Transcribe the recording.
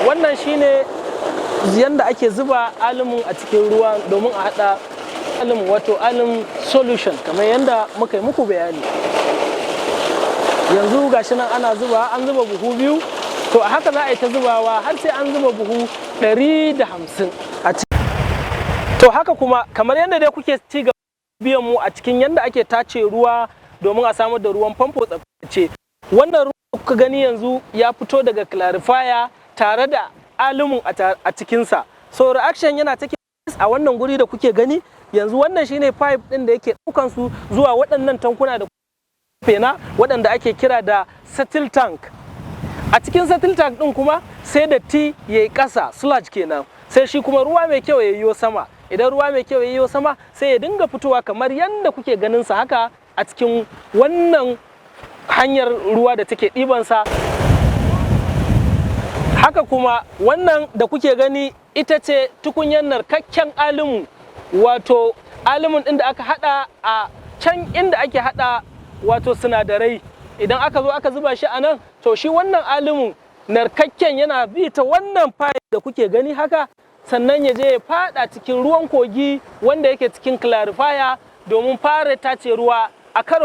Wannan shine yanda ake zuba alumin a cikin ruwa domin a haɗa alum, wato alum solution, kamar yadda muka yi muku bayani. Yanzu gashi nan ana zuba, an zuba buhu biyu. To, a haka za a yi ta zubawa har sai an zuba buhu 150 a ciki. To, haka kuma kamar yadda dai kuke ci gaba biyan mu a cikin yadda ake tace ruwa domin a samar da ruwan famfo tsaftace, wannan ruwa kuka gani yanzu ya fito daga clarifier tare da alumun a cikinsa. So reaction yana take a wannan guri da kuke gani yanzu. Wannan shine pipe din da yake daukan su zuwa waɗannan tankuna da fena, waɗanda ake kira da settle tank. A cikin settle tank din kuma sai datti ya yi ƙasa, sludge kenan, sai shi kuma ruwa mai kyau ya yiwo sama. Idan ruwa mai kyau ya yiwo sama, sai ya dinga fitowa kamar yadda kuke ganin sa haka a cikin wannan hanyar ruwa da take ɗibansa. Haka kuma wannan da kuke gani ita ce tukunyar narkakken alumu, wato alumun ɗin da aka hada a can inda ake hada wato sinadarai. Idan aka zo aka zuba shi a nan, to shi wannan alumun narkakken yana bi ta wannan pipe da kuke gani haka, sannan ya je ya fada cikin ruwan kogi wanda yake cikin clarifier domin fara tace ruwa a karo.